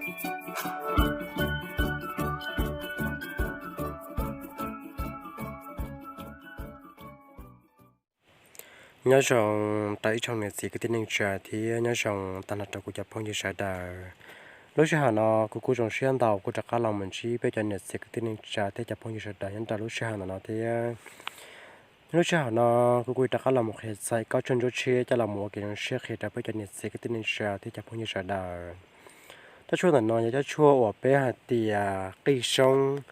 Nyob zoo rau ib tsoom niam txiv kwv tij neej tsa thiab nyob zoo tag nrho rau kuv cov phooj ywg sawv daws. Lub sij hawm no kuv kuj zoo siab ntau kuj rov qab los mus ntsib peb cov niam txiv kwv tij neej tsa thiab cov phooj ywg sawv daws nyob rau lub sij hawm ntawm no thiab. Lub sij hawm no kuv kuj rov qab los mus qhia txog ib kob tshuaj ntsuab tshiab coj los mus ua kev zoo siab qhia rau peb cov niam txiv kwv tij neej tsa thiab cov phooj ywg sawv daws. Tsob tshuaj ntawm no yog tsob tshuaj uas peb hais tias qij soob.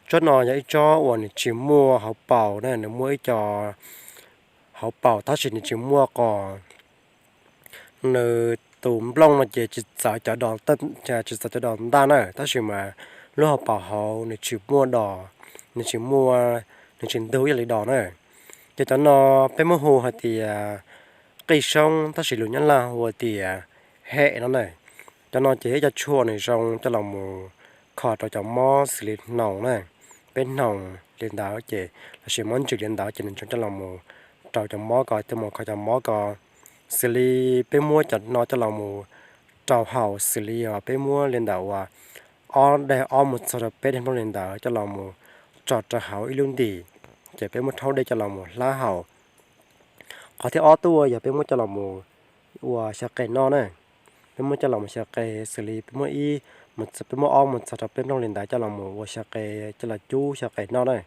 Tsob no yog ib tsob uas nws tsis muaj hauv paus na, nws muaj ib co hauv paus tab sis nws tsis muaj qos. Nws tus nplooj no ces tsis txawv cov dos, tsis txawv cov dos ntaj na, tab sis mas lub hauv paus hauv nws tsis muaj dos, nws tsis muaj, nws tsis ntug ib yam li dos na. Ces cov no peb muab hu hais tias qij soob tab sis lus Nyab Laj hu tias hem no na. Cov no ces ib co tshuaj nws zoo coj los mus kho rau cov mob xws li hnoos na. Peb hnoos li ntawd ces lossis mob ntsws li ntawd ces nws zoo coj los mus rau cov mob ko, coj mus kho cov mob ko. Xws li peb muab cov no coj los mus rau haus, xws li peb muab li ntawm uas ob daim ob mus txog rau peb daim nplooj li ntawd coj los mus tso rau hauv ib lub ntim, ces peb muab rhaub dej coj los mus hlab haus. Qhov thib ob tuaj yog peb muab coj los mus ua xyaw qe noj na. Peb muab coj los mus xyaw qe, xws li peb muab ib, peb muab ob mus txog rau peb nplooj li ntawd coj los mus ua xyaw qe, coj los cub xyaw qe noj na,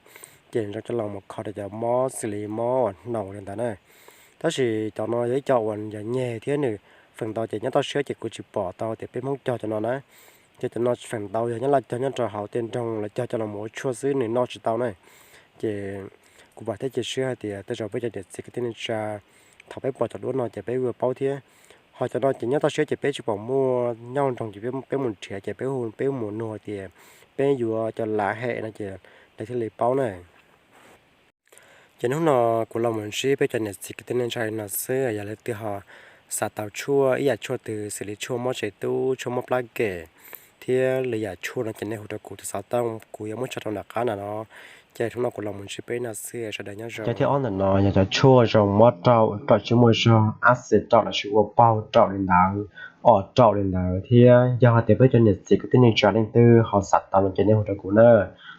ces zoo coj los mus kho rau cov mob xws li mob uas hnoos li ntawd na. Tab sis cov no yog ib co uas yog nyeg thiab nws feem ntau ces nyob toj siab ces kuv tsis pom tau tias peb Hmoob cog cov no na. Ces cov no feem ntau yog nyob Laj cog nyob rau hauv tej nroog los cog coj los mus ua tshuaj xwb, nws noj tsis tau na. Ces kuv vam thiab cia siab hais tias tej zaum peb cov niam txiv kwv tij neej tsa, thaum peb pom cov duab no ces peb yuav paub thiab. Ho cov no ces nyob toj siab ces peb tsis pom muaj, nyob nroog ces peb mus nrhiav ces peb hu, peb mus nug hais tias peb yuav cov lav hem no ces lawv thiaj li paub na. Ces hnub no kuv los mus ntsib peb cov niam txiv kwv tij neej tsa li no xwb, yog leej twg ho xav tau tshuaj ib yam tshuaj twg xws li tshuaj mob tsev tub, tshuaj mob plab kem thiab lwm yam tshuaj no ces nej hu rau kuv tus xov tooj kuv yuav muab tso rau nram qab no no. Ces hnub no kuv los mus ntsib peb no xwb, sawv daws nyob zoo. Cov thib ob ntawm no yog cov tshuaj zoo mob raum, raum tsis muaj zog, ab xis raum lossis ua paug raum li ntawd, os raum li ntawd thiab. Yog hais tias peb cov niam txiv kwv tij neej tsa leej twg ho xav tau no ces nej hu rau kuv na.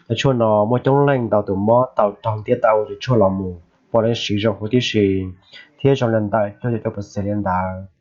Cov tshuaj no muaj coob leej ntau tus mob tau raug ntiab tau ua cov tshuaj los mus, puav leej siv zoo huv tib si thiab zoo li ntawm cuaj caum cuaj percent li ntawd.